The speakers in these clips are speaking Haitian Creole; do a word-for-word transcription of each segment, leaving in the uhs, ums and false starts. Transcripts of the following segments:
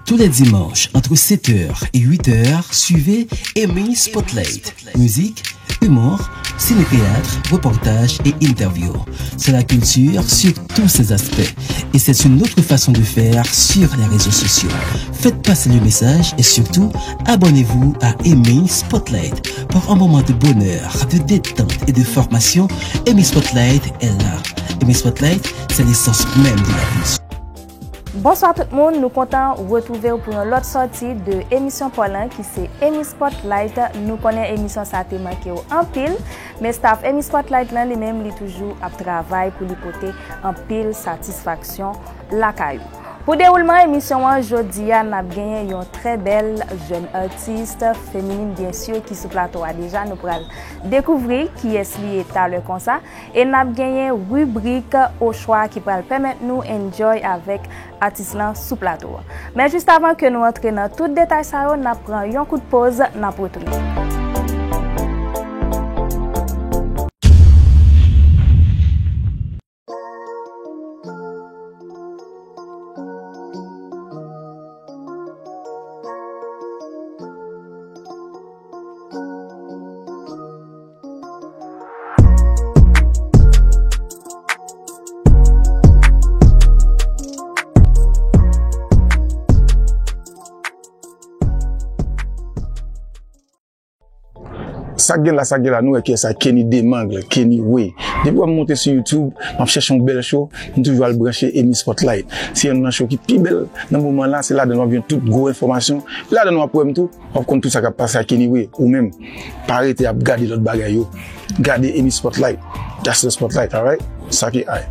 Tous les dimanches, entre sept heures et huit heures, suivez Amy Spotlight. Musique, humour, ciné-théâtre, reportages et interviews. C'est la culture sur tous ses aspects. Et c'est une autre façon de faire sur les réseaux sociaux. Faites passer le message et surtout, abonnez-vous à Amy Spotlight. Pour un moment de bonheur, de détente et de formation, Amy Spotlight est là. Amy Spotlight, c'est l'essence même de la culture. Bonswa tout moun, nou kontan retwouve w pou yon lòt sòti de emisyon pa w lan ki se Amy Spotlight. Nou konnen emisyon sa te manke w anpil, men staff Amy Spotlight lan li menm li toujou ap travay pou li pote anpil satisfaksyon lakay ou. Pou dewoulman emisyon an, jodi a n ap genyen yon trè bèl jèn atis feminin byen si ki sou plato a deja, nou pral dekouvri kiyès li ye talè konsa. E n ap genyen ribrik Ochwa ki pral pèmèt nou enjoy avèk atis lan sou plato a. Men jis avan ke nou antre nan tout detay sa yo, n ap pran yon kout poz, n ap retounen. Sa k gen la, sa k gen la, nou wè kiyès sa, Kenny Demangle, Kenny Way. Depi w ap monte sou YouTube, m ap chèche yon bèl show, m toujou al branche Amy Spotlight. Se youn nan show ki pi bèl nan moman la, se ladan l w ap jwenn tout gwo enfòmasyon. Ladan l w ap wè m tou, w ap konn tout sa k ap pase ak Kenny Way. Ou menm, pa rete ap gade lòt bagay yo. Gade Amy Spotlight. That's the spotlight, alright? Sa ki ay.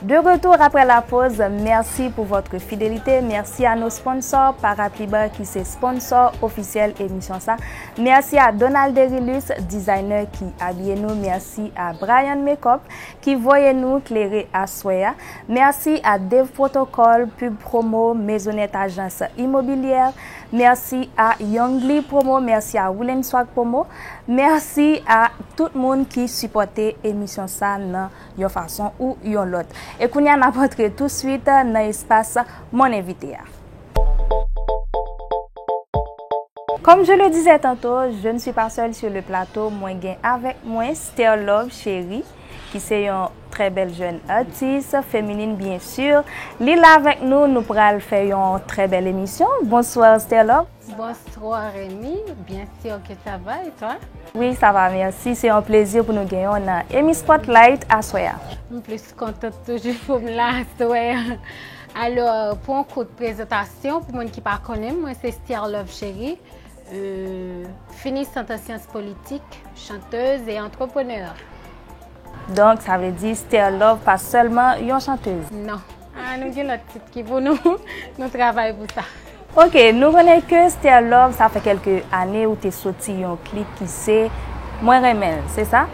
De retour après la pause, merci pour votre fidélité, merci à nos sponsors, Parapluie Bar ki se sponsor ofisyèl emisyon sa, merci à Donald Derilus, designer ki abiye nou, merci à Brian Makeup ki voye nou klere aswè a, merci à Dave Protocol, Pub Promo, Maisonette Agence Immobilière, merci à Youngly Promo, merci à Woolen Swag Promo, merci à tout moun ki sipòte emisyon sa nan yon fason ou yon lòt. E kounye a n ap antre touswit nan espas Mon Invité a. Comme je le disais tantôt, je ne suis pas seule sur le plateau. Mwen gen avèk mwen Sterlove Chérie, ki se yon trè bèl jèn atis, feminin byen si. Li la avèk nou, nou pral fè yon trè bèl emisyon. Bonsoir Sterlove. Bonsoir Amy, bien sûr que ça va et toi? Wi, sa va, mèsi. Se yon plezi pou nou gen w nan Amy Spotlight aswè a. M plis kontan toujou pou m la aswè a. Alò, pou yon kout prezantasyon, pou moun ki pa konnen m, mwen se Sterlove Chérie, euh, finissante en sciences politiques, chanteuse et entrepreneur. Donk, sa vle di Sterlove pa sèlman yon chantèz. Non. Ah, nou gen lòt tit ki pou nou, nou travay pou sa. Ok, nou konnen ke Sterlove, sa fè kèlke ane ou te soti yon klip ki se Mwen renmen l, se sa?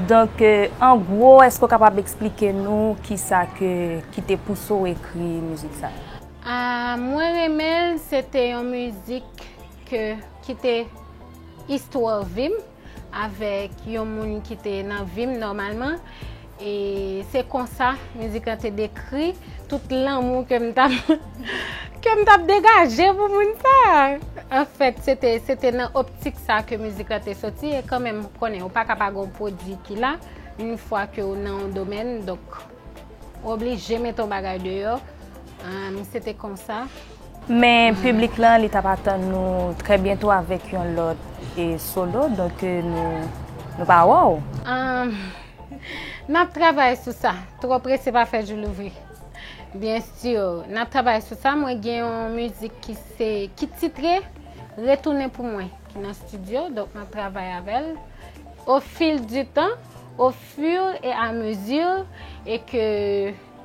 Donk, euh, an gwo, èske w kapab eksplike nou kisa ke, ki te pouse w ekri mizik sa? Ah, Mwen renmen l, se te yon mizik ke, ki te istwa vi m avèk yon moun ki te nan vi m nòmalman. E se konsa mizik lan te dekri tout lanmou ke m t ap, ke m t ap degaje pou moun sa a. Anfèt, se te, se te nan optik sa a ke mizik lan te soti. E kanmenm, ou konnen, ou pa ka pa gen yon pwodui ki la, yon fwa ke w nan yon domèn, donk, ou oblije mete yon bagay deyò. Ahn, se te konsa. Men piblik lan, li t ap atann nou trè byento avèk yon lòt, e, solo, donk, e, nou, nou pa wè w. Ahn, n ap travay sou sa. Twò prese pa fè jou louvri. Byen si, n ap travay sou sa. Mwen gen yon mizik ki se, ki titre Retounen pou mwen, ki nan estidyo, donk m ap travay avè l. Au fil du temps, au fur et à mesure, e ke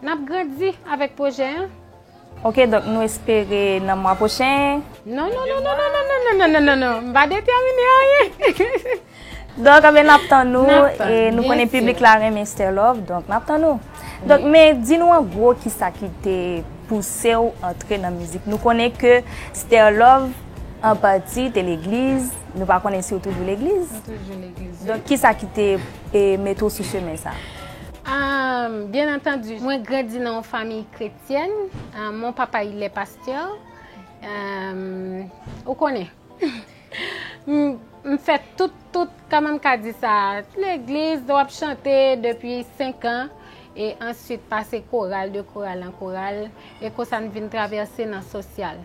n ap grandi avèk pwojè an. Ok, donk nou espere nan mwa pwochen. Non, non, non, non, m pa detèmine anyen. Donk, anben, n ap tann ou, e nou konnen piblik la renmen Sterlove, donk n ap tann ou. Donk, men di nou an gwo kisa ki te pouse w antre nan mizik. Nou konnen ke Sterlove, an pati, te legliz, nou pa konnen si w toujou legliz. Mwen toujou legliz, wi. Donk, kisa ki te, e, mete w sou chemen sa? Ah, Bien entendu, mwen grandi nan yon fanmi kretyèn. Euh, mon papa, il est pasteur. Euh, ou konnen. M, m fè tout, tout, kòman m ka di sa, legliz, w ap chante depi senk an, e answit pase koral, de koral an koral, e konsa m vin travèse nan sosyal.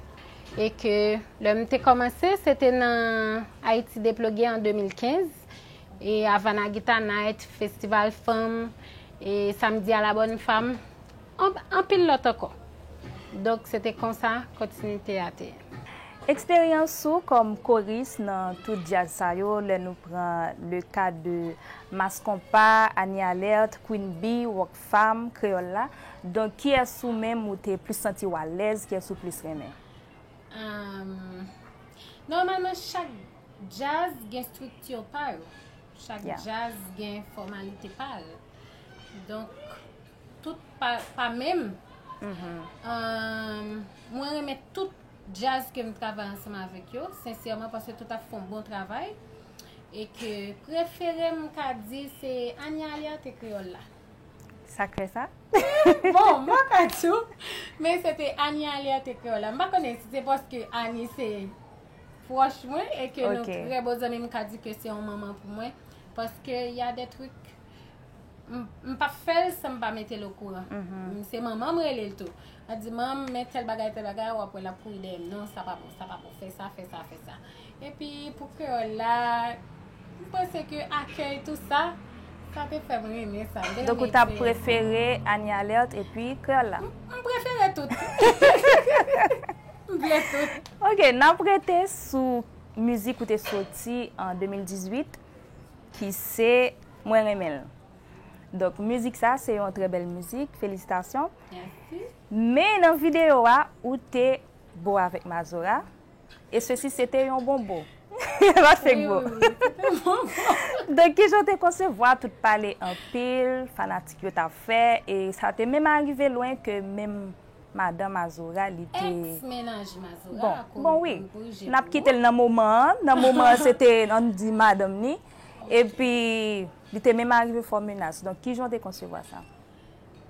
E ke lè m te kòmanse, se te nan Ayiti Deploge an de mil kenz, e Havana Guitar Night, Festival Fanm, e Samedi à la Bonne Femme, an, anpil lòt ankò. Donk, se te konsa kontinite a te ye. Eksperyans ou kòm koris nan tout djaz sa yo, lè nou pran le ka de Mass Konpa, Annie Alerte, Queen Bee, Rock Fam, Kreyòl la. Donk, kiyès ou menm ou te plis santi w alèz, kiyès ou plis renmen? Ahn, nòmalman, chak djaz gen estrikti pa yo. Chak Yeah. djaz gen fòmalite pa l. Donk, tout pa, pa menm. Mhm. Ahn, mwen renmen tout djaz ke m travay ansanm avèk yo, sensèman, paske tout ap fè yon bon travay. E ke prefere m ka di se Annie Alerte Kreyòl la. Sa k fè sa? Bon, mwen pa di w, men se te Annie Alerte Kreyòl la. M pa konnen si se paske Annie se pwòch mwen e ke nou Ok. trè bon zanmi, m ka di ke se yon manman pou mwen. Paske y a de trik, m, m p ap fè l san m pa mete l okouran. Mhm. M, se manman m rele l tou. Mwen di, "Manm, men tèl bagay, tèl bagay," w ap wè l ap kouri dèyè m. "Non, sa pa bon, sa pa bon. Fè sa, fè sa, fè sa." Epi pou Kreyòl la, m panse ke akèy tou sa, sa te fè m renmen sa. M te Donk ou renmen t ap eksperyans sa. prefere Annie Alerte epi Kreyòl la? M, m prefere tout. M vle tout. Ok, n ap rete sou mizik ou te soti an de mil dizuit, ki se Mwen Renmen L. Donk, mizik sa, se yon trè bèl mizik. Felisitasyon. Mèsi. Men nan videyo a, ou te bo avèk Mazora. E sesi, se te yon bon bo. Pa fake bo. Wi, wi, wi, se te yon bon bo. Donk, kijan w te konsevwa tout pale anpil, fanatik yo t ap fè, e sa te menm arive lwen ke menm madan Mazora, li te Ex mennaj Mazora, Bon, bon, wi. N ap kite l nan moman an. Nan moman an, se te, ann di, madanm ni. Epi, li te menm arive fè w menas. Donk, kijan w te konsevwa sa?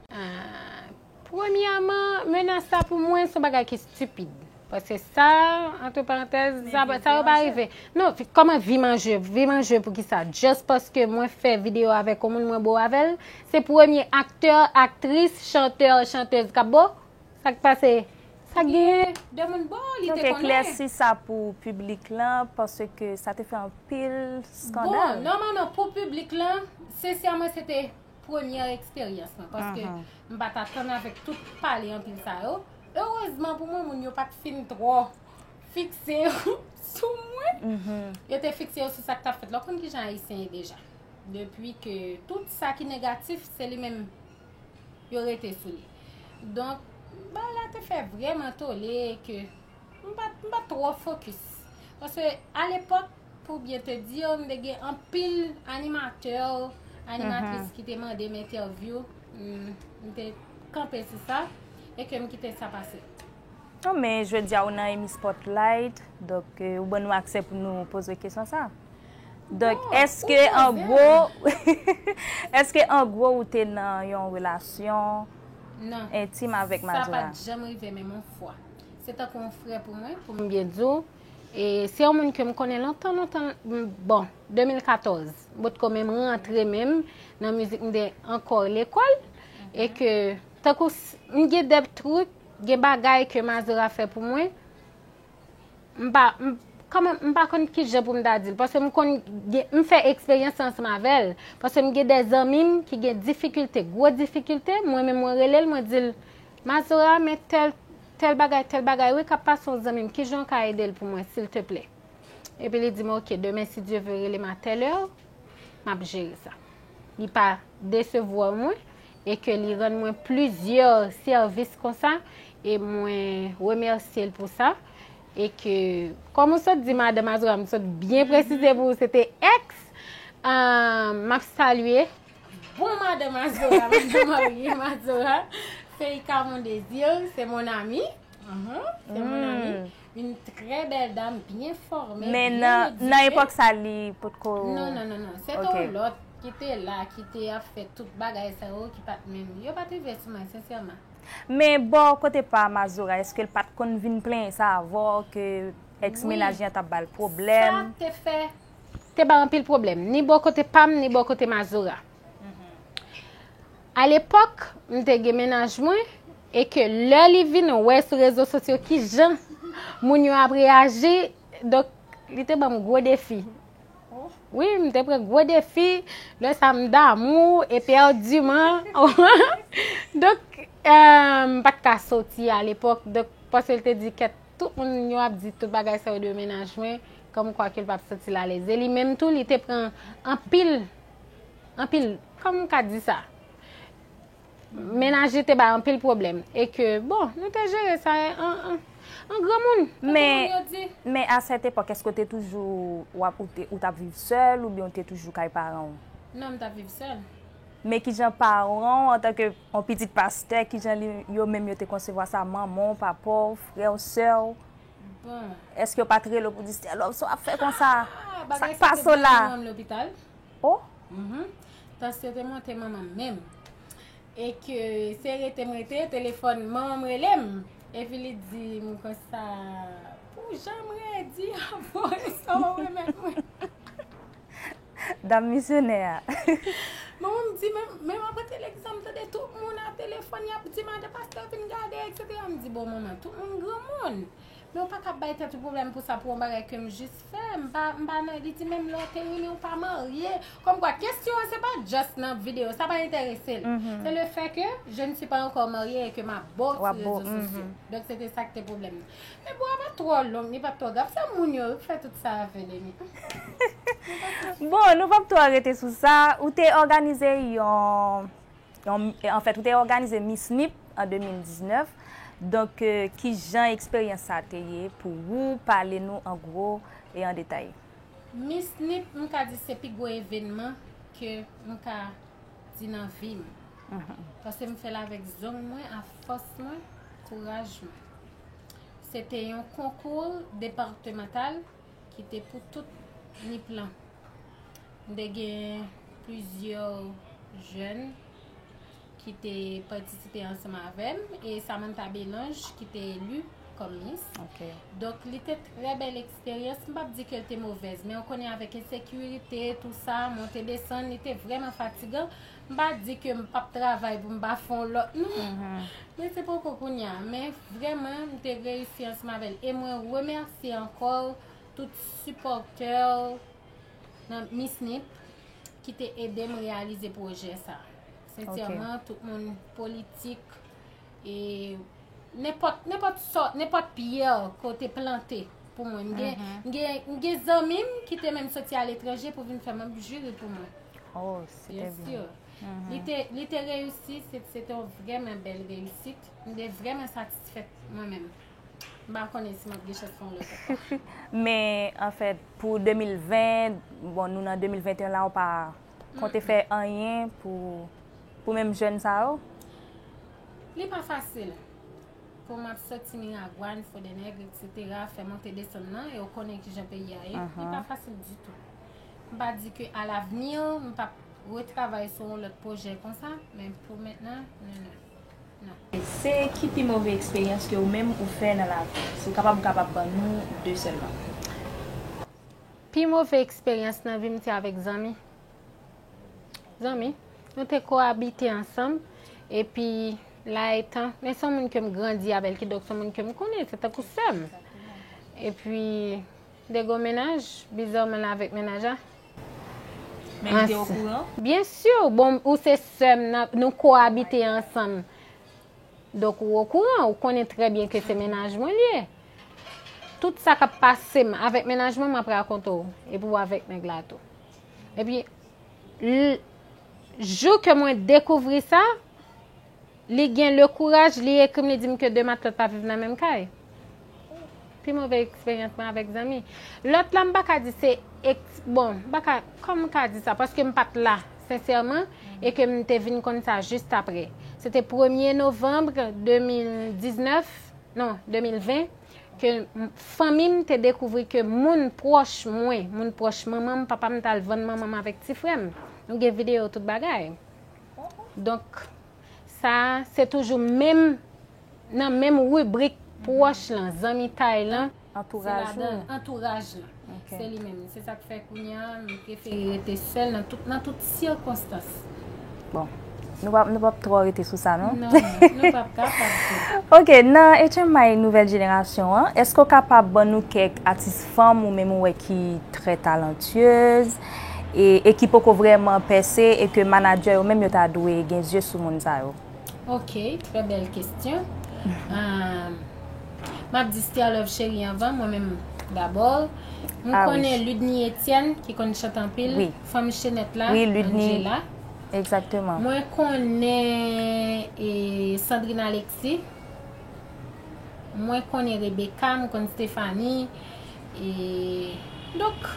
Ah, premyèman, menas sa pou mwen, se yon bagay ki estipid. Paske sa, antre parantèz, sa, sa yo pa rive. Non, fi, kòman vi manje? Vi manje pou ki sa? Just paske mwen fè videyo avèk yon moun, mwen bo avè l. Se premye aktè, aktris, chantè, chantèz k ap bo? Sa k pase? Sa k genyen? De moun bo, li te konnen. Donk, eklèsi sa pou piblik lan, paske sa te fè anpil skandal. Bon, nòmalman, pou piblik lan, sensèman, se te premyè eksperyans mwen, paske Mhm. m pa t atann avèk tout pale anpil sa yo. Erezman pou mwen, moun yo pa t fin twò fikse yo sou mwen. Mhm. Yo te fikse yo sou sa k t ap fèt la. Ou konn kijan Ayisyen ye deja. Depi ke tout sa ki negatif, se li menm yo rete sou li. Donk, bagay la te fè vrèman tole ke m pa, m pa twò fokis. Paske alepòk, pou byen te di, m te gen anpil animatè, animatris Mhm. ki te mande m entèvyou. M, m te kanpe sou sa e ke m kite sa pase. Non, men jodi a ou nan Emi Spotlight, donk, euh, ou ban nou aksè pou nou poze kesyon sa. Donk, Bon, èske ou an poze gwo, èske an gwo ou te nan yon relasyon Non. entim avèk Mazora? Sa pa t janm rive menm yon fwa. Se tankou yon frè pou mwen, pou m byen di w. E se yon moun ke m konnen lontan, lontan, m, bon, de mil katòz. M potko menm rantre menm nan mizik, m te ankò lekòl. E ke, tankou s-, m gen de trik, gen bagay ke Mazora fè pou mwen, m pa, m, kanmenm, m pa konn ki jan pou m ta di l, paske m konn gen, m fè eksperyans ansanm avè l, paske m gen de zanmi m ki gen difikilte, gwo difikilte, mwen menm mwen rele l, mwen di l, "Mazora, men tèl, tèl bagay, tèl bagay, wi, k ap pase yon zanmi m, ki jan w ka ede l pou mwen, silteplè?" Epi li di m, "Ok, demen, si Dye ve, rele m a tèl è." M ap jere sa. Li pa desevwa mwen e ke li rann mwen plizyè sèvis konsa e mwen remèsye l pou sa. E ke, kòm ou sot di madan Mazora, m sot byen presize pou ou, se te ex. Ah, m ap salye. Bon, madan Mazora, madan marye Mazora, Feika Mon Désir, c'est mon ami. Mhm, c'est mon ami. Une très belle dame, bien formée, Men bien nan, nan éduquée. epòk sa, li potko Non, non, non, non. Se te Ok. yon lòt. ki te la, ki te ap fè tout bagay sa yo, ki pa t menm, yo pa t rive sou mwen, sensèman. Men bò kote pa Mazora, èske l pa t konn vin plenyen sa avè w ke èks mennaj li an t ap ba l pwoblèm? Sa te fè, te ba anpil pwoblèm, ni bò kote pa m, ni bò kote Mazora. Alepòk, m te gen mennaj mwen, e ke lè li vin wè sou rezo sosyo kijan moun yo ap reyaji, donk, li te ban m gwo defi. Wi, m te pran gwo defi, lè sa m damou, eperdiman. Donk, eh, m pa t ka soti alepòk, donk, paske l te di kèt, tout moun yo ap di tout bagay sa yo de mennaj mwen, kòmkwa ke l p ap santi l alèz. E li menm tou, li te pran anpil, anpil, kòman m ka di sa? Mennaj li te bay anpil pwoblèm. E ke, bon, nou te jere sa an, an, an granmoun. Men, men a sèt epòk, èske w te toujou, w ap, ou te, ou t ap viv sèl oubyen w te toujou kay paran w? Non, m t ap viv sèl. Men kijan paran w, antanke yon pitit pastè, kijan li, yo menm yo te konsevwa sa, manman w, papa w, frè w, sè w? Bon. Èske yo pa t rele w pou di, Stella, sa w ap fè konsa? Ah, Sa bagay k sa pase te w la? pran manman m lopital. Oh? Mhm. Tansyon te monte manman m menm. E ke se rete m rete, telefòn manman m rele m. Epi li di m konsa, pou jan m redi avè w, sa w remèt mwen. Dam misyonè a. Manman m di, men, men m ap rete legzanp, tande tout moun a telefòn, y ap di, madan pastè vin gade, etsetera. M di, bon, manman, tout moun granmoun. Men w pa ka bay tèt ou pwoblèm pou sa, pou yon bagay ke m jis fè. M pa, m pa nan, li di, menm lè w te renmen, w pa marye. Kòmkwa, kesyon an, se pa just nan videyo, sa pa enterese l. Se le fait que je ne suis pas encore mariée et que m ap bo W ap sou bo, rezo sosyo. Mhm. Donk, se te sa k te pwoblèm nan. Men bo a pa twò long, li pa t twò grav. Se moun yo wi k fè tout sa avè l, Emi. Bon, nou p ap twò rete sou sa. Ou te òganize yon, yon, anfèt, ou te òganize Miss Nip an de mil diznèf. Donk, euh, kijan eksperyans sa te ye pou ou? Pale nou an gwo e an detay. Miss Nip, m ka di se pi gwo evènman ke m ka di nan vi m. Paske m fè l avèk zong mwen, ak fòs mwen, kouraj mwen. Se te yon konkou depatmantal ki te pou tout Nip lan. M te gen plizyè jèn ki te patisipe ansanm avè m, e Samantha Belange ki te eli kòm Miss. Ok. Donk, li te trè bèl eksperyans. M p ap di ke l te movèz, men w konnen avèk ensekirite, tou sa, monte desann, li te vrèman fatigan. M pa di ke m p ap travay pou m pa fè yon lòt, non. Men se poko kounye a. Men vrèman, m te reyisi ansanm avè l. E mwen remèsye ankò tout sipòtè nan Miss Nip ki te ede m reyalize pwojè sa. Sensèman, tout moun politik, e nenpòt, nenpòt sòt, nenpòt pyè ke w te plante pou mwen. M gen, m gen, m gen zanmi m ki te menm soti aletranje pou vin fè manm jiri pou mwen. Oh, se te Byen byen. si. Li te, li te reyisi, se, se te yon vrèman bèl reyisit. M te vrèman satisfèt mwen menm. M pa konnen si m ap gen chans fè yon lòt ankò. Men, anfèt, pou de mil ven, bon, nou nan de mil venteyen la, ou pa konte fè anyen pou, pou menm jèn sa yo? Li pa fasil pou m ap soti Miragwàn, Fodènèg, etsetera, fè monte desann nan, e w konnen kijan peyi a ye. Li pa fasil ditou. M pa di ke alavni, m p ap retravay sou yon lòt pwojè konsa, men pou mentnan, non, non. Non. Se ki pi move eksperyans ke ou menm ou fè nan lavi? Si w kapab, ou kapab ban nou de sèlman. Pi move eksperyans nan vi m se avèk zanmi. Zanmi. Nou te koabite ansanm. Epi, la etan, men se yon moun ke m grandi avè l, kidonk se yon moun ke m konnen, se tankou sè m. Epi, m te gen yon mennaj, bizarman l avèk mennaj la. Men li te okouran? Byen si, bon, ou se sè m, n ap, nou koabite ansanm. Donk, ou okouran, ou konnen trè byen ke se mennaj mwen li ye. Tout sa k ap pase m avèk mennaj mwen, m ap rakonte w. Epi w avèk nèg la tou. Epi, l, jou ke mwen dekouvri sa, li gen le kouraj, li ekri m, li di m ke de matlòt pa viv nan menm kay. Pi move eksperyans mwen avèk zanmi. Lòt la, m pa ka di se eks-, bon, m pa ka, kòman m ka di sa, paske m pa t la, sensèman, e ke m te vin konn sa jis apre. Se te premye novanm de mil diznèf, non, de mil ven, ke m, fanmi m te dekouvri ke moun pwòch mwen, moun pwòch manman m, papa m t al vann manman m avèk ti frè m. Nou gen videyo tout bagay. Donk, sa, se toujou menm, nan menm ribrik pwòch lan, zanmitay lan, se Antouraj ladan ou. Antouraj lan. Ok. Se li menm. Se sa k fè kounye a, m prefere rete sèl nan tout, nan tout sikonstans. Bon, nou p ap, nou p ap twò rete sou sa, non? Non, nou p ap kapab tou. Ok, nan H M I nouvèl jenerasyon an, èske w kapab ban nou kèk atis fanm ou menm ou wè ki trè talantyez e, e ki poko vrèman pèse e ke manadjè yo menm yo ta dwe gen zye sou moun sa yo? Ok, trè bèl kesyon. Ah, m ap di Sterlove Chérie anvan, mwen menm dabò. M Ah wi. konnen Ludny Etienne, ki konn chante anpil, Wi. fanm Chenèt la, Wi, Ludny. Angela. Egzakteman. Mwen konnen, e, Sandrine Alexis. Mwen konnen Rebecca, mwen konn Stephanie. E, donk,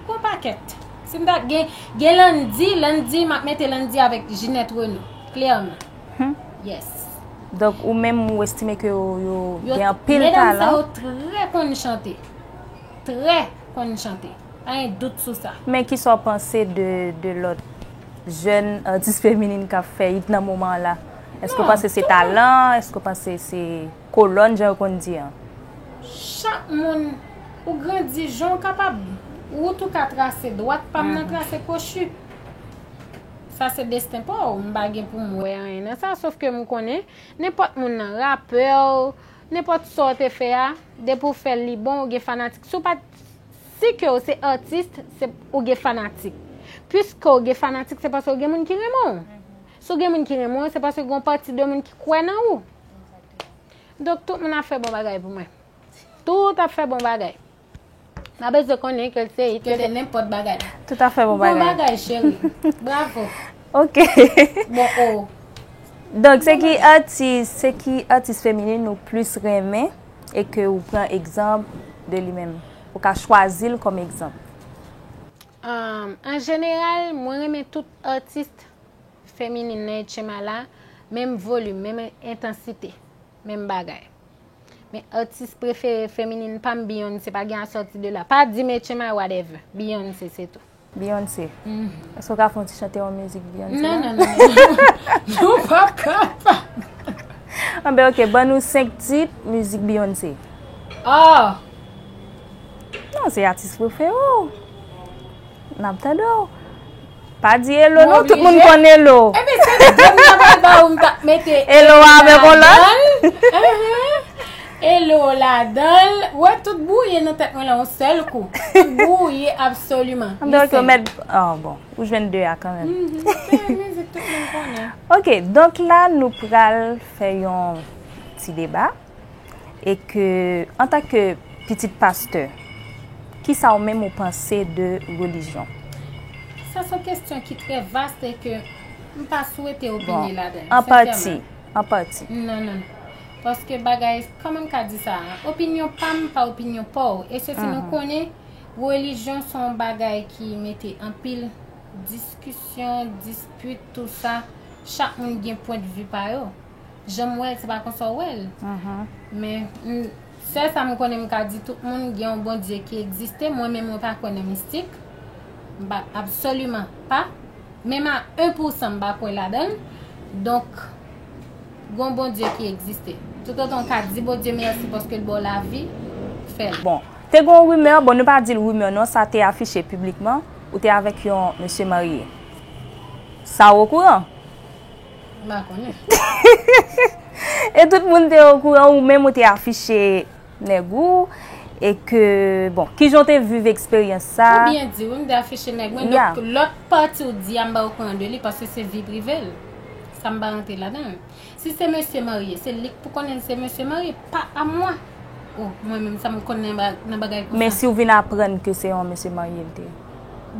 gon pakèt. Si m ta gen, gen Landy, Landy, m ap mete Landy avèk Ginette Renaud, klèman. Hmm. Yes. Donk, ou menm, ou estime ke yo, yo Yo, gen anpil medam sa talan? Yo trè konn chante. Trè konn chante. Pa gen dout sou sa. Men kisa w panse de, de lòt jèn atis feminin k ap fè hit nan moman an la? Èske w Non, panse se tout moun talan? Èske w panse se kolòn, jan yo konn di an? Chak moun, ou grandi jan w kapab. Wout ou ka trase dwat, pa m nan Mhm. trase kwochi. Sa se desten pa w, m pa gen pou m wè anyen nan sa, sof ke m konnen, nenpòt moun nan, rapè w, nenpòt sa w te fè a, depi w fè l li bon, ou gen fanatik. Si w pa t, si ke w se atis, se, ou gen fanatik. Piske w gen fanatik, se paske w gen moun ki renmen w. Si w gen moun ki renmen w, se paske gen yon pati de moun ki kwè nan ou. Donk, tout moun ap fè bon bagay pou mwen. Tout ap fè bon bagay. M pa bezwen konnen ke l se hit, Ke ke se nenpòt bagay. Tout ap fè bon Bon bagay. bagay, cheri. Bravo. Ok. Bon, oh. Donk, se ki atis, se ki atis feminin ou plis renmen e ke ou pran egzanp de li menm? Ou ka chwazi l kòm egzanp? Um, an jeneral, mwen renmen tout atis feminin nan H M I la, menm volim, menm entansite, menm bagay. Men atis prefere feminin pa m, Beyoncé, pa gen a sòti de la. Pa di m H M I, whatever. Beyoncé, se tou. Beyoncé. Mhm. Èske w ka fè yon ti chante yon mizik Beyoncé Non, la? non, non, non. Nou pa kapab. Anben, ok, ban nou senk tit mizik Beyoncé. Oh! Non, se atis prefere w. N ap tande w. Pa di Elo non, tout moun konn Elo. Ebyen, se de m ta pral ba ou, m t ap mete Elo avèk Elo ladan l. Enhen. Elo ladan l. Wè, tout bwouye nan tèt mwen la yon sèl kou. Tout bwouye absoliman. Anben, ok, ou mèt, ah, bon, ou jwenn de a kanmenm. Mhm, se mizik tout moun konnen. Ok, donk la, nou pral fè yon ti deba. E ke, antanke pitit pastè, kisa ou menm ou panse de relijyon? Sa se yon kesyon ki trè vas e ke m pa swete opine Bon, ladan l, an pati, sensèman. An pati. Non, non, non. Paske bagay, kòman m ka di sa? Opinyon pa m pa opinyon pa w. E se si nou Mhm. konnen, relijyon se yon bagay ki mete anpil diskisyon, dispit, tou sa. Chak moun gen pwendvi pa yo. Jan m wè l, se pa konsa w wè l. Mhm. Men, m, sèl sa m konnen m ka di tout moun, gen yon Bondye ki egziste. Mwen menm, mwen pa kwè nan mistik. M pa, absoliman pa. Menm a en pou san, m pa kwè ladan l. Donk, gen yon Bondye ki egziste. Toutotan w ka di Bondye mèsi paske l ba w lavi, fè l. Bon, te gen yon rimè, bon, nou pa di l rimè non, sa te afiche piblikman, ou te avèk yon mesye marye. Sa ou okouran? M pa konnen. E tout moun te okouran, ou menm ou te afiche nèg ou, e ke, bon, kijan w te viv eksperyans sa? Ou byen di, wi, m te afiche nèg mwen, Ya. donk lòt pati ou di a, m pa okouran de li, paske se vi prive l. Sa m pa rantre ladan l. Si se mesye marye, se li k pou konnen l se mesye marye, pa a mwa. Oh, mwen menm, sa m konn nan ba-, nan bagay konsa. Men si w vin aprann ke se yon mesye marye l te ye?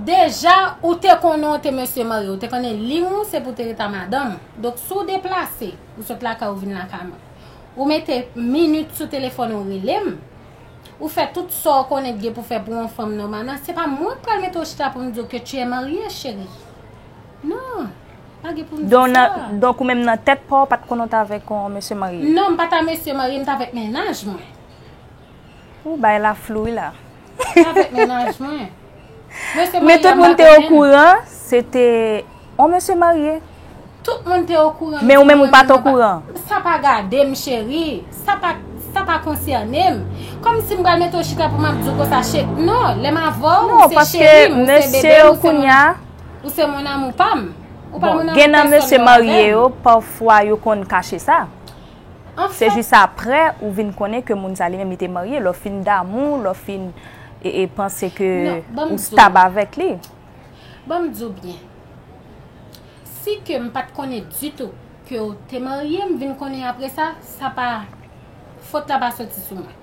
Deja, ou te konnen w te mesye marye, ou te konnen liy ou, se pou te ret a madanm ou. Donk, si w deplase, ou sot lakay ou vin lakay mwen, ou mete minit sou telefòn ou rele m, ou fè tout sa w konnen gen pou fè pou yon fanm nòmalman, se pa mwen k pral mete w chita pou m di w ke tu es marié, chérie. Non, pa gen pou m di Donk, sa. nan, donk, ou menm nan tèt pa w, ou pa t konnen w t avèk yon mesye marye? Non, m pa t a mesye marye, m t avèk mennaj mwen. Ou bay la flou, wi, la. M t avèk mennaj mwen. Mesye Men marye tout a, m moun pa te konnen l. okouran, Se te yon mesye marye. Tout moun te okouran. Men ou menm ou pa t okouran. Sa pa gade m, cheri. Sa pa, sa pa konsène m. Kòmsi m pral mete w chita pou m ap di w konsa, cheri. Non, lè m avè w, ou se cheri m, ou se bebe m, ou se mon amour pa m. Ou pa mon amour pèsonn, gen nan mesye marye yo, pafwa yo konn kache sa. Se jis apre ou vin konnen ke moun sa li menm li te marye, lè w fin damou, lè w fin e, e panse ke ou stab avèk li. Ban m di w byen. Si ke m pa t konnen ditou ke w te marye, m vin konnen apre sa, sa pa, fòt la pa soti sou mwen.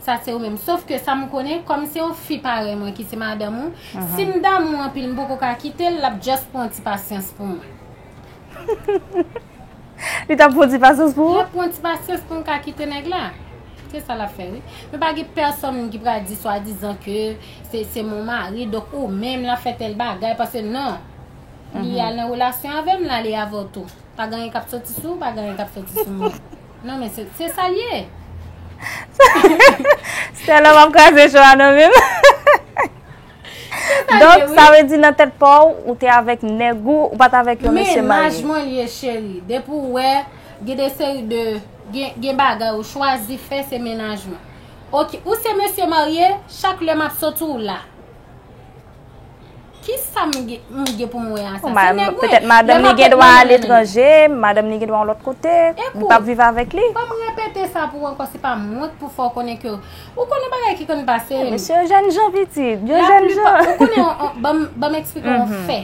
Sa se ou menm. Sof ke sa m konnen, kòm se yon fi parèy mwen ki se madanm ou, si m damou anpil, m poko ka kite l, l ap just pran yon ti pasyans pou mwen. Li t ap pran ti pasyans pou ou? Li ap pran ti pasyans pou m ka kite nèg la. Se sa l ap fè, wi. Men pa gen pèsonn ki pral di swadizan ke se, se mon mari, donk ou menm l ap fè tèl bagay, paske non. Li al nan relasyon avè m, l ale avè w tou. Pa gen anyen k ap soti sou ou, pa gen anyen k ap soti sou mwen. Non, men se, se sa l ye. Stella, m ap kraze cho a nan men m. Donk, sa vle di nan tèt pa w, ou te avèk nèg ou, ou pa t avèk yon mesye marye. Menaj mwen l ye, cheri. Depi w wè, gen de seri de, gen, gen bagay ou chwazi fè, se menaj mwen. Oke, ou se mesye marye, chak lè m ap soti w la. Kisa m gen, m gen pou m wè a sa? Se nèg mwen. Petèt madanm li gen dwa aletranje, madanm li gen dwa yon lòt kote, li p ap viv avèk li. Ban m repete sa pou w ankò, se pa mwen k pou fè w konnen ke Ou konnen bagay ki konn pase. Mesye yo jèn jan pitit, yo jèn jan. Ou konnen, ban m eksplike w yon fè.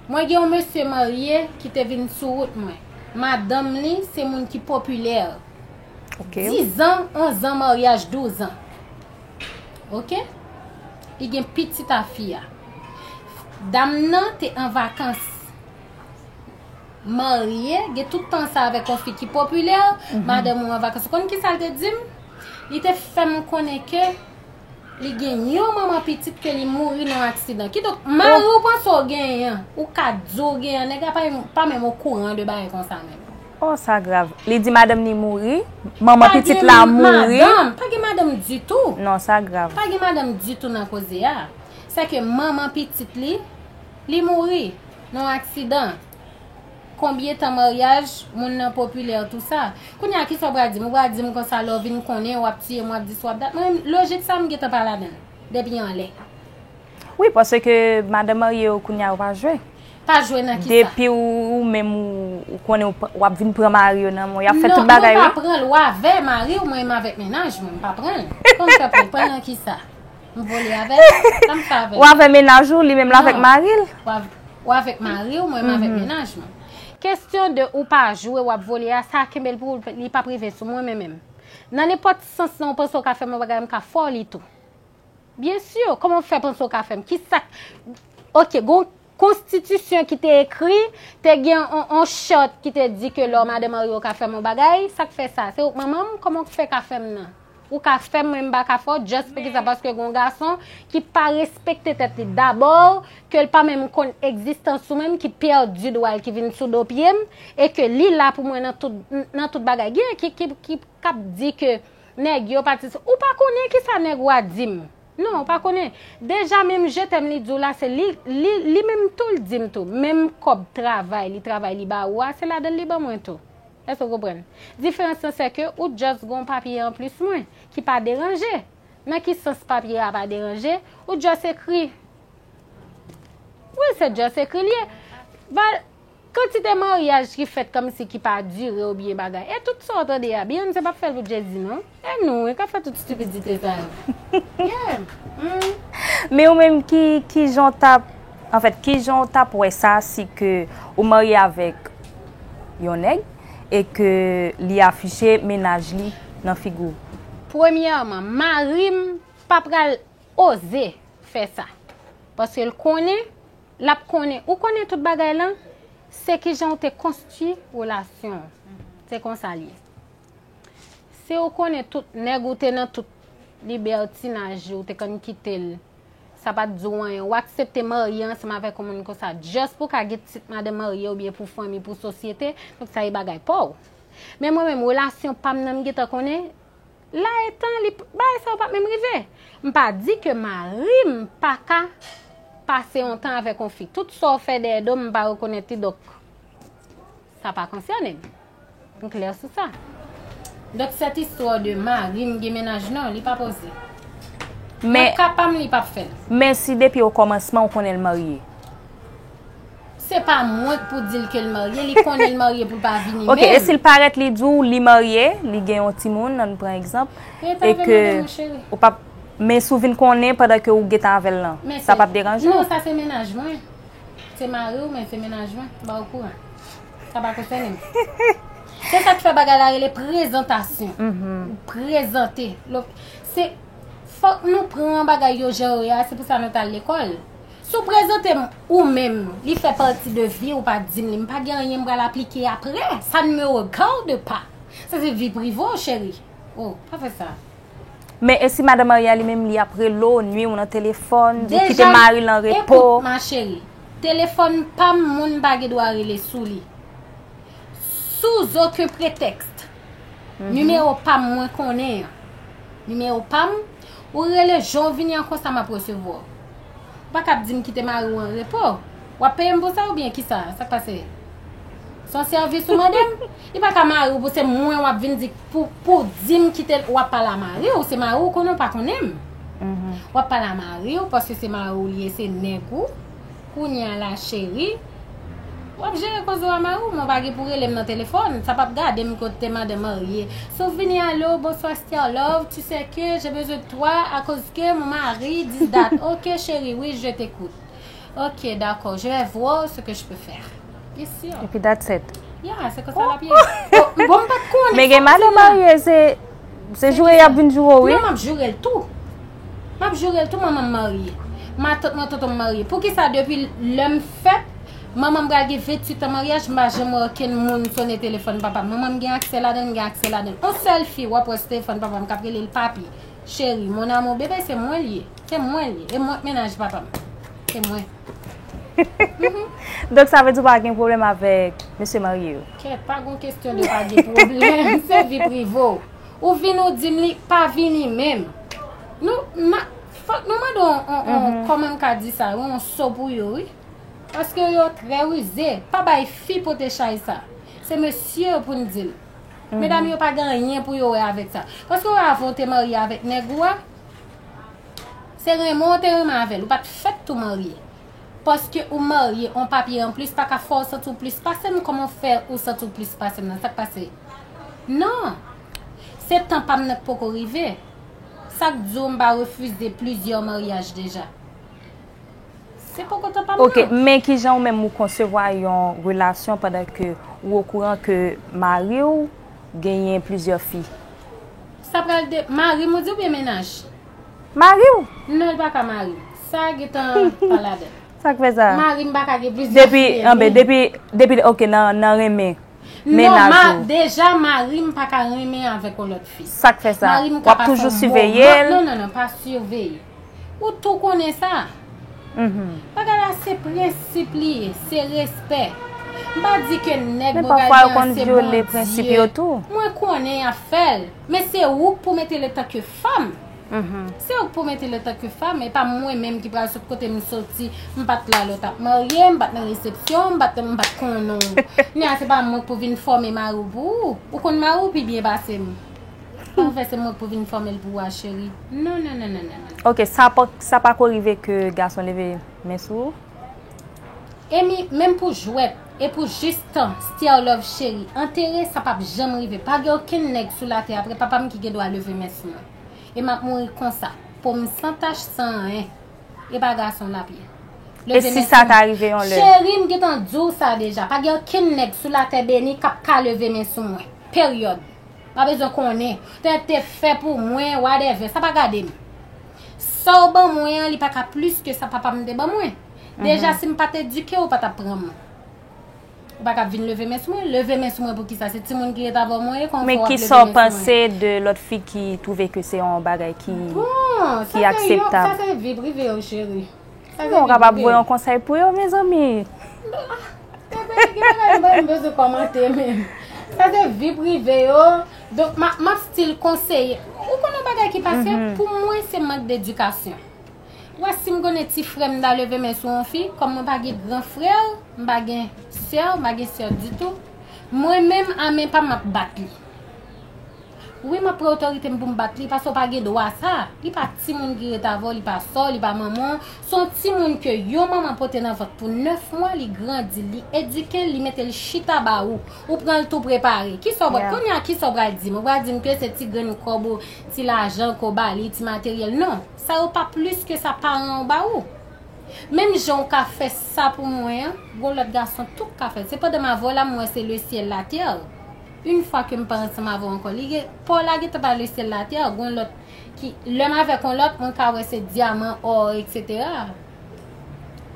Mwen gen yon mesye marye ki te vin sou wout mwen. Madanm li se moun ki popilè. Dizan, onzan maryaj, douzan. Oke? Li gen pitit a fi a. Dam nan te an vakans. Marye, gen tout tan sa avèk yon fi ki popilè, madanm ou an vakans. Ou konn kisa l te di m? Li te fè m konnen ke li gen yon manman pitit ke li mouri nan yon aksidan. Kidonk, mari w panse w genyen an, ou ka di w genyen an, nèg la pa, pa menm okouran de bagay konsa menm. Oh, sa grav. Li di madanm li mouri, manman pitit la mouri. Madanm, pa gen madanm ditou. Non, sa grav. Pa gen madanm ditou nan koze a. Sèke manman pitit li, li mouri nan yon aksidan. Konbyen tan maryaj, moun nan popilè, tou sa. Kounye a, kisa w pral di m? Ou pral di m konsa, lè w vin konnen, w ap tiye m, w ap di sa, w ap dat. Mwen, lojik sa, m gentan pa ladan l, depi anlè. Wi, paske madanm marye yo kounye a, yo pa jwe. Pa jwe nan kisa? Depi ou, ou menm, ou, ou konnen w p-, w ap vin pran mari yo nan men w, y ap fè tout bagay, wi. Non, mwen pa pran l, w avè mari w, mwen, m avèk mennaj mwen, m pa pran l. Kòman w fè pou w pran l nan kisa? M vole avè l? Sa m fè avè l? Ou avè mennaj ou, li menm l avèk mari l? Non. W avèk mari w, mwen m avèk mennaj mwen. Kesyon de ou pa jwe, w ap vole a, sa kenbe l pou ou, li p ap rive sou mwen, men menm. Nan nenpòt sans nan ou panse w ka fè m yon bagay, m ka fè w li tou. Byen si, kòman w fè panse w ka fè m? Kisa k, oke, gon konstitisyon ki te ekri, te gen on, on chart ki te di ke lè w madanm marye w ka fè m yon bagay, sa k fè sa? Se ou k manman m, kòman w fè ka fè m nan? Ou ka fè m, mwen m pa ka fè w, just poukisa? Paske gen yon gason ki pa respekte tèt li. Dabò, ke l pa menm konn egzistans ou menm, ki pèdi dwa l, ki vin sou do pye m, e ke li la pou mwen nan tout, nan tout bagay. Gen ki, ki, ki k ap di ke nèg yo pa ti, ou pa konnen kisa nèg ou a di m. Non, ou pa konnen. Deja menm je t'aime li di w la, se li, li, li menm tou l di m tou. Menm kòb travay, li travay, li ba ou a, se ladan l li ban mwen tou. Èske w konprann? Diferans lan se ke ou just gon papye anplis mwen, ki pa deranje. Nan ki sans papye a pa deranje? Ou just ekri. Wi, se just ekri l ye. Val, kantite maryaj ki fèt kòmsi ki pa dire oubyen bagay. E tout sa w tande a, Beyoncé p ap fè l pou Jay-Z non. E nou wi k ap fè tout stipidite sa yo. Yeah. Men ou menm ki, ki jan w t ap, anfèt, ki jan w t ap wè sa si ke ou marye avèk yon nèg e ke li afiche mennaj li nan figi w? Premyèman, mari m pa pral oze fè sa. Paske l konnen, l ap konnen, ou konnen tout bagay lan, se kijan w te konstwi relasyon w. Se konsa l ye. Si w konnen tout nèg ou te nan tout libètinaj ou te konn kite l, sa pa t di w anyen, w aksepte marye ansanm avèk yon moun konsa, just pou w ka gen tit madanm marye oubyen pou fanmi, pou sosyete, donk sa e bagay pa w. Men mwen menm, relasyon pa m nan m gentan konnen, la etan li, bagay sa yo pa t menm rive. M pa di ke mari m pa ka pase yon tan avèk yon fi. Tout sa w fè dèyè do m, m pa rekonèt li, donk, sa pa konsène m. M klè sou sa. Donk, cette histoire de mari m gen mennaj, non, li pa poze. Nan Men, ka pa m, li p ap fè l. Men si depi okòmansman ou konnen l marye? Se pa mwen k pou di l ke l marye, li konnen l marye pou l pa vini Ok, menm. E si l parèt, li di w li marye, li gen yon timoun, ann pran egzanp, Rete e avè ke madanm ou, cheri. Ou p ap, men si w vin konnen pandan ke ou gentan avè l lan, Men sa se p ap deranje w? Non, sa se mennaj mwen. Se mari w, men se mennaj mwen. M pa okouran. Sa pa konsène m. Se sa k fè bagay la rele prezantasyon. Ou prezante. Lo- Se, fòk nou pran bagay yo jan yo ye a, se pou sa nou t al lekòl. Si w prezante m ou menm, li fè pati de vi w, pa di m li, m pa gen anyen m pral aplike apre. Ça ne me regarde pas. Sa se vi prive w, cheri. Oh, pa fè sa. Men e si madan marye a li menm li ap rele w, nwi w nan telefòn, ou kite mari l an repo? Ekout, ma chérie, telefòn pa m, moun pa gen dwa rele sou li. Sous aucun prétexte. Nimewo pa m mwen konnen an. Nimewo pa m, ou rele jan w vini an konsa m ap resevwa w. Ou pa ka ap di m kite mari w an repo. W ap peye m pou sa oubyen kisa? Sa k pase? Se yon sèvis ou mande m? Li pa ka mari w pou se mwen w ap vin di pou, pou di m kite l, w ap pale a mari w, se mari w konnen w pa konnen m. W ap pale a mari w paske se mari w li ye, se nèg ou. Kounye a la, cheri, w ap jere koze w a mari w, men w pa gen pou rele m nan telefòn. Sa p ap gade m kote madan marye. Si w vini, alo, bonswa, Star Love, tu sais que j'ai besoin de toi à cause que mon mari dit that. Ok, chérie, oui, je t'écoute. Ok, d'accord, je vais voir ce que je peux faire. Bien sûr. Epi that's it. Ya, se konsa l ap ye. Bon, bon, m pa t konnen Men gen sa, madan marye, se, se joure y ap vin joure w, wi. Non, m ap joure l tou. M ap joure l tou, manman m marye. Matant mwen, tonton m marye. Poukisa depi lè m fèt, manman m pral gen venntuit an maryaj, m pa janm wè okenn moun sonnen telefòn papa m? Manman m gen aksè ladan l, m gen aksè ladan l. Yon sèl fi, w ap wè sou telefòn papa m k ap rele l papi, cheri, mon amour, bebe, se mwen l ye. Se mwen l ye. E mwen k mennaj papa m. Se mwen. Donk, sa vle di w pa gen pwoblèm avèk mesye marye yo? Kèt, pa gon kesyon de pa gen pwoblèm. Se vi prive w. Ou vin ou di m li pa vini menm. Nou, na, fòk nou mande yon, yon, yon, kòman m ka di sa, yon so pou yo, wi. Paske yo trè rize. Pa bay fi pote chay sa. Se mesye yo pou n di l. Medam yo pa gen anyen pou yo wè avèk sa. Paske w wè avan w te marye avèk nèg ou a, se renmen w te renmen avè l. Ou pa t fèt tou marye. Paske ou marye, on papye anplis pa ka fè w santi w plis pase m. Kòman w fè ou santi w plis pase m nan? Sa k pase? Non. Se tan pa m nan k poko rive. Sa k di w m pa refize plizyè maryaj deja? Se poko tan pa m Ok, nan. Men kijan ou menm ou konsevwa yon relasyon pandan ke ou okouran ke mari w genyen plizyè fi? Sa pral de mari m ou di oubyen mennaj? Mari w? Non, li pa ka mari m. Sa gentan pa ladan l. Sa k fè sa? Mari m pa ka gen plizyè fi. Depi, anben, depi, depi, ok, nan, nan renmen. Non, mennaj ma, ou. Deja mari m pa ka renmen avèk yon lòt fi. Sa k fè sa? Mari m ka pase yon moman. W ap toujou siveye l? Non, non, non, pa siveye. Ou tou konnen sa. Bagay la se prensip li ye, se respè. M pa di ke nèg mwen pral gen an se Bondye. Men pafwa yo konn vyole prensip yo tou. Mwen konnen y ap fè l. Men se ou k pou mete l antanke fanm. Se ou k pou mete l antanke fanm, e pa mwen menm ki pral sot kote m soti. M pa t la lè w t ap marye, m pa t nan resepsyon, m pa t, m pa t konnen w. Kounye a se pa mwen k pou vin fòme mari w pou ou. Ou konn mari w pi byen pase m. Anfè se mwen k pou vin fòme l pou ou a, cheri. Non, non, non, non, non, non. Ok, sa pa, sa pako rive ke gason leve men sou ou? Emi, menm pou jwèt, e pou jis tan, Still Love cheri, antere, sa p ap janm rive. Pa gen okenn nèg sou latè apre papa m ki gen dwa leve men sou mwen. E m ap mouri konsa, po m san tach, san anyen. E pa gason l ap ye. E si sa ta rive yon lè? Cheri, m gentan di w sa deja. Pa gen okenn nèg sou latè beni k ap ka leve men sou mwen. Peryòd. Pa bezwen konnen. Te, te fè pou mwen, whatever. Sa pa gade m. Sa w ban mwen an, li pa ka plis ke sa papa m te ban mwen. Deja, si m pa t edike w, ou pa t ap pran m. Ou pa ka vin leve men sou mwen. Leve men sou mwen pou kisa? Se timoun ki ret avè w mwen ye, kòman fè w ap leve men sou mwen? Men kisa w panse de lòt fi ki twouve ke se yon bagay ki, ki akseptab? Bon, sa se yo, sa se vi prive yo, cheri. Sa se vi prive yo. Bon, w kapab voye yon konsèy pou yo, mezanmi. Ah, bebe, gen bagay m pa menm bezwen kòmante menm. Sa se vi prive yo. Donk, m a, m ap still konseye. Ou konn yon bagay ki pase? Pou mwen, se mank dedikasyon. Ou wè, si m konnen ti frè m ta leve men sou yon fi, kòm mwen pa gen gran frè, m pa gen sè, m pa gen sè ditou, mwen menm, a men pa m, m ap bat li. Wi, m ap pran otorite m pou m bat li, paske w pa gen dwa sa. Li pa timoun ki ret avè w, li pa sè w, li pa manman w. Se yon timoun ke yon manman pote nan vant pou nèf mwa, li grandi, li edike l, li mete l chita ba ou. Ou pran l tou prepare. Kisa w pral, yeah, kounye a, kisa w pral di m? Ou pral di m ke se ti grenn kòb ou, ti lajan ke w ba li, ti materyèl? Non. Sa yo pa plis ke sa paran w ba ou. Menm jan w ka fè sa pou mwen an, gon lòt gason tou k ka fè l. Se pandan m avè w la, m wè se le ciel la terre. Yon fwa ke m pa ansanm avè w ankò, li gen, pa w la gentan pa le ciel la terre, gon lòt ki, lè m avèk yon lòt, mwen ka wè se dyaman, or, et cetera.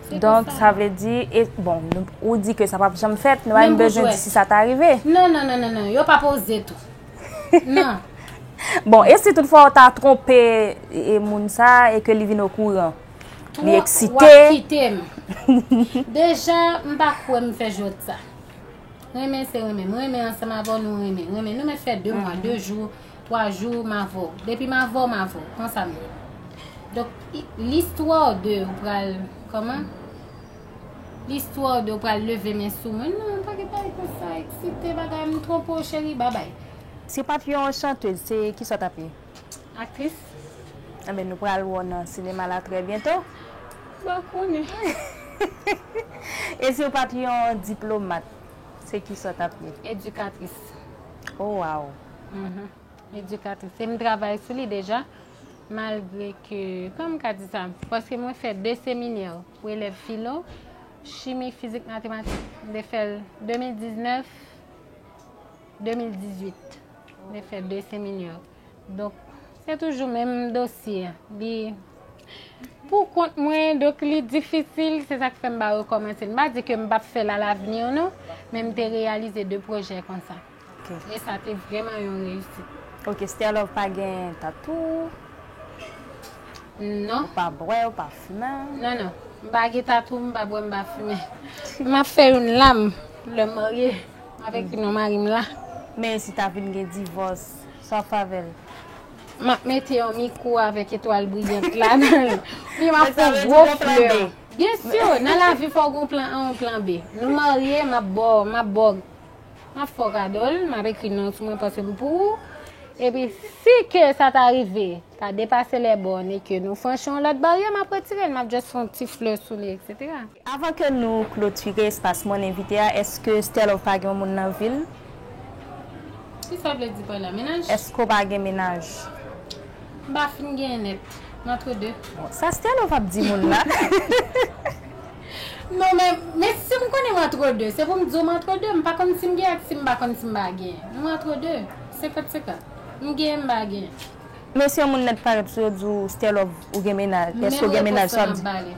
Se pou sa. Donk, sa vle di, e, bon, nou, ou di ke sa p ap janm fèt, nou pa menm bezwen di si sa ta rive. Non, non, non, non, non, yo pa poze tou. Non. Bon, e si toutfwa w ta twonpe, e, moun sa e ke li vin okouran? Li eksite. W ap kite m. Deja, m pa kwè m fè jwèt sa. Renmen se renmen. M renmen ansanm avè w, nou renmen. Renmen. Nou mèt fè de mwa, mhm, de jou, twa jou, m avè w. Depi m avè w, m avè w. Konsa m ye. Donk, i- listwa de ou pral, kòman? Listwa de ou pral leve men sou mwen. Non, pa gen bagay konsa, eksite bagay, m twonpe w, cheri, babay. Si w pa t yon chantèz, se kisa w t ap ye? Aktris. Enben, nou pral wè w nan sinema la trè byento. M pa konnen. E si w pa t yon diplomat, se kisa w t ap ye? Edikatris. Oh, wow. Mhm. Edikatris. E m travay sou li deja, malgre ke, kòman m ka di sa? Paske mwen fè de seminè pou elèv filo, chimi, fizik, matematik. M te fè l de mil diznèf, de mil dizuit. M te fè de seminè. Donk, se toujou menm dosye a. Li pou kont mwen, donk li difisil, se sa k fè m pa rekòmanse l. M pa di ke m p ap fè l alavni, non, men m te reyalize de pwojè konsa. Ok. E sa te vrèman yon reyisit. Ok, Sterlove pa gen tatou? Non. Ou pa bwè, ou pa fimen? Non, non. M pa gen tatou, m pa bwè, m pa fimen. M ap fè youn la, m, lè m marye, m ap ekri non mari m la. Men si ta vin gen divòs, sa w ap fè avè l? M ap mete yon mikwo avèk etwal briyant la nan l. Wi, m ap fè yon gwo flè. Byen si, nan lavi fò w gen yon plan A, yon plan B. Nou marye, m ap ba w, m ap ba w, m ap fè w kado l, m ap ekri non sou mwen, paske m pou ou. Epi, si ke sa ta rive, ta depase lè bòn e ke nou franchi yon lòt baryè, m ap retire l, m ap just fè yon ti flè sou li, et cetera. Avan ke nou klotire espas Mòn Envite a, èske Sterlove pa gen yon moun nan vi l? Kisa w vle di pa la? Mennaj? Èske w pa gen mennaj? M pa fin genyen nèt. M antre de. Bon, sa Sterlove ap di moun la. Non, men, men si m konnen m antre de, se pou m di w m antre de. M pa konn si m gen ak si m pa konn si m pa gen. M antre de. Senkant senkant. M gen, m pa gen. Men si yon moun nèt parèt sou yo, di w, Sterlove, ou gen mennaj. Èske w gen mennaj, sa w ap di?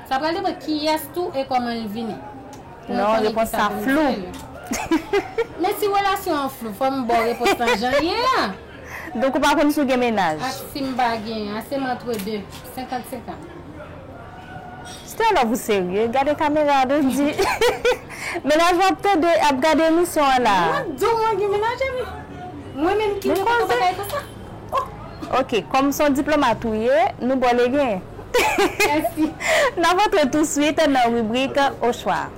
Sa pral depann kiyès tou e kòman l vini. Non, repons sa flou. Men si relasyon an flou, fò m ba w repons lan jan l ye a. Donk, ou pa konn si w gen mennaj? Ak si m pa gen, a se m antre de, senkant senkant. Sterlove, ou serye? Gade kamera a, di. Mennaj mwen ap tande, ap gade emisyon an la. Mwen di w mwen gen mennaj, wi. Mwen menm ki mete nan bagay konsa. Oh. Ok, kòm se yon diplomat ou ye, nou ba w legen. Mèsi. N ap antre touswit nan ribrik Au choix.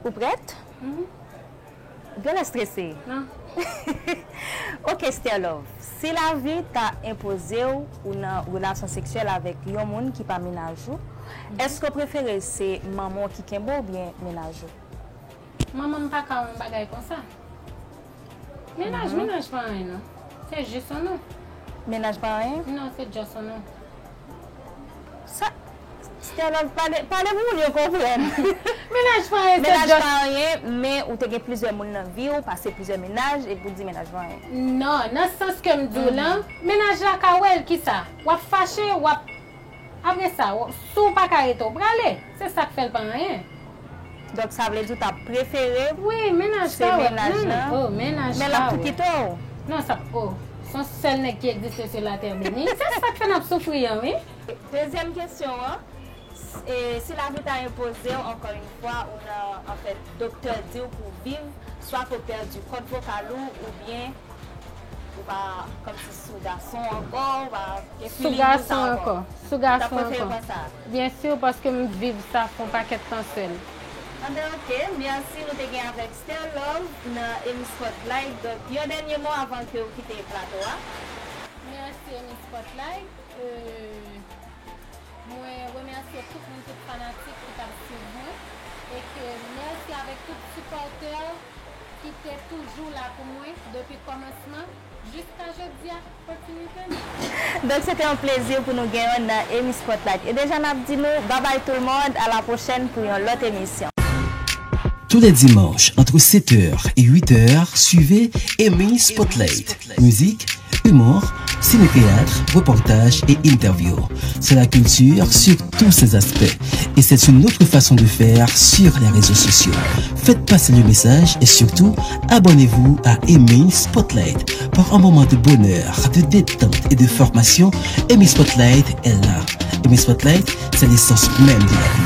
Ou prèt? Mhm. Ou genlè strese. Non. Ok, Sterlove. Si lavi ta enpoze w ou nan relasyon seksyèl avèk yon moun ki pa mennaj ou, mhm, èske w prefere se manman w ki kenbe w oubyen mennaj ou? Manman m pa ka wè yon bagay konsa. Mennaj, mhm, mennaj pa anyen, non. Se jis yon non. Mennaj pa anyen? Non, se just yon non. Sa, Sterlove, pale, pale pou moun yo konprann. Mennaj pa anyen, se just. Mennaj pa anyen, men ou te gen plizyè moun nan vi w, pase plizyè mennaj, epi w di mennaj pa anyen. Non, nan sans ke m di w lan, mhm, mennaj la ka wè l, kisa? W ap fache, w ap, apre sa, w, si w pa ka rete, w prale. Se sa k fè l pa anyen. Donk, sa vle di w ta prefere se mennaj lan, men l ap tou kite w. Non, sa, oh, se yon sèl nèg ki egziste sou latè beni. Se sa k fè n ap soufri an, wi. Dezyèm kesyon an, e, si lavi ta enpoze w, ankò yon fwa, ou nan, anfèt, doktè di w pou w viv Swa ke w pèdi kòd vokal ou, oubyen ou pa kòmsi sou gason ankò, ou pa gen feeling pou sa ankò. Sou gason ankò. Sou gason ankò. Ou ta prefere pran sa? Byen si, paske m viv sa fè yon pakèt tan sèl. Anben, oke, mèsi. Nou te gen avèk Stella Love nan Emi Spotlight. Donk, yon dènye mo avan ke w kite plato a. Mèsi, Emi Spotlight. Euh, mwen remèsye tout moun, tout fanatik ki t ap swiv mwen. E ke mèsi avèk tout sipòtè ki te toujou la pou mwen depi kòmansman jiska jodi a, kontinite nou. Donk, se te yon plezi pou nou gen w nan Emi Spotlight. E deja, n ap di nou babay tout le monde, à la prochaine pour yon lòt emisyon. Tous les dimanches, entre sept heures et huit heures, suivez Emi Spotlight. Musique, humour, ciné-théâtre, reportages et interviews. C'est la culture sur tous ses aspects. Et c'est une autre façon de faire sur les réseaux sociaux. Faites passer le message et surtout, abonnez-vous à Emi Spotlight. Pour un moment de bonheur, de détente et de formation, Emi Spotlight est là. Emi Spotlight, c'est l'essence même de la culture.